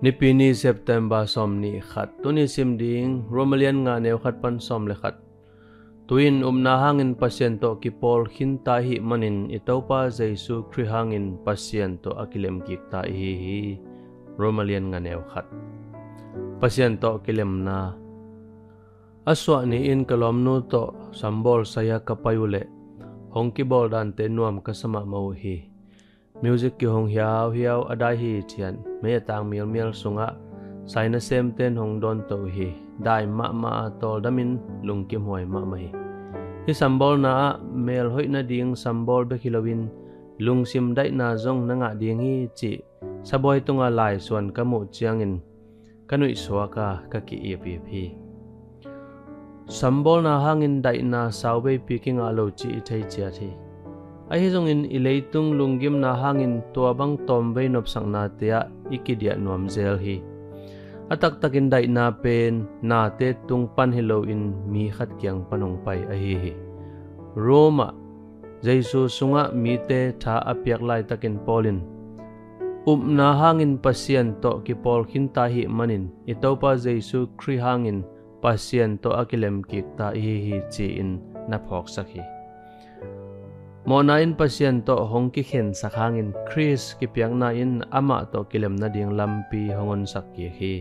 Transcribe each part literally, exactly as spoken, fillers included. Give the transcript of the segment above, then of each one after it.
Nipi ni, September sawm nih khat. Tuni sim ding Roma lian nga neu khat pan sawm le khat. Tu-in upna hangin Pasian tawh kipawl khinta i hih manin i Topa Jesu Khrih hangin Pasian tawh a kilemkikta i hi hi. Roma lian nga neu khat. Pasian tawh kilemna. A suah ni-in ka lawmnu tawh sambawl sai-a ka pai uh leh hong kibawl dante nuam ka sa mahmah uh hi. Music kihong hiauhiau a dai hi thian, mei a tang mialmial sungah sai nasemten hong dawnto uh hi. Dai mahmah a tawldamin lungkimhuai mahmah hi. Hih sambawlna ah mel hoih nading sambawl bek hi loin lungsim daihna zong na ngah ding hi cih sabuai tunga laisuan ka muh ciangin ka nuihsuak a ka ki-ipip hi. Sambawlna hangin daihna sauveipi kingah lo cih i thei ciat hi. Ahi zongin i leitung lunggimna hangin tua bang tawmvei nopsaknate ah i kidiah nuam zel hi. A taktakin daihna pen nate tung pan hi loin mi khat kiang pan hong pai ahi hi. Roma Jesu sungah mite tha a piak laitakin Paul in, upna hangin Pasian tawh kipawl khinta i hih manin i Topa Jesu Khrih hangin Pasian tawh a kilemkikta i hi hi ci-in na phawksak hi. Mawhna in Pasian tawh hong kikhensak hangin Khrist kipiakna in amah tawh kilem nading lampi hong honsak kik hi.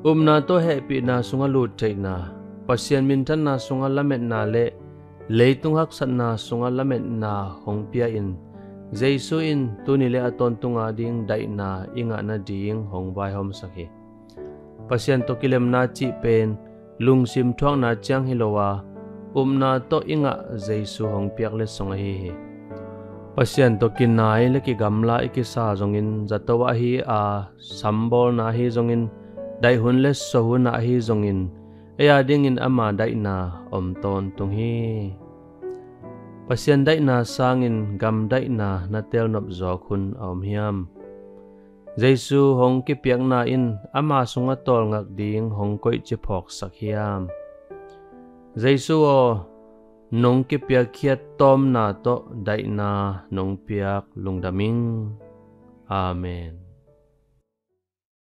Upna tawh hehpihna sungah lut theihna, Pasian minthanna sungah lametna le leitung haksatna sungah lametna hong pia-in Jesu in tuni le a tawntunga ding daihna i ngah nading hong vaihawmsak hi. Pasian tawh kilemna cih pen lungsim thuakna ciang hi lo a, upna tawh i ngah Jesu hong piak letsong ahi hi. Pasian tawh kinai le kigamla i kisa zongin zato ahi a, sambawlna ahi zongin, daihun le sohun ahi zongin, ei a dingin ama daihna om tawntung hi. Pasian daihna sangin gam daihna na telnop zawk hun a om hiam? Jesu hong kipiakna in ama sungah tawlngak ding hong koihci phawksak hiam? Jesu aw, nong kipiakkhiat tawmna tawh daihna nong piak lungdam ing. Amen.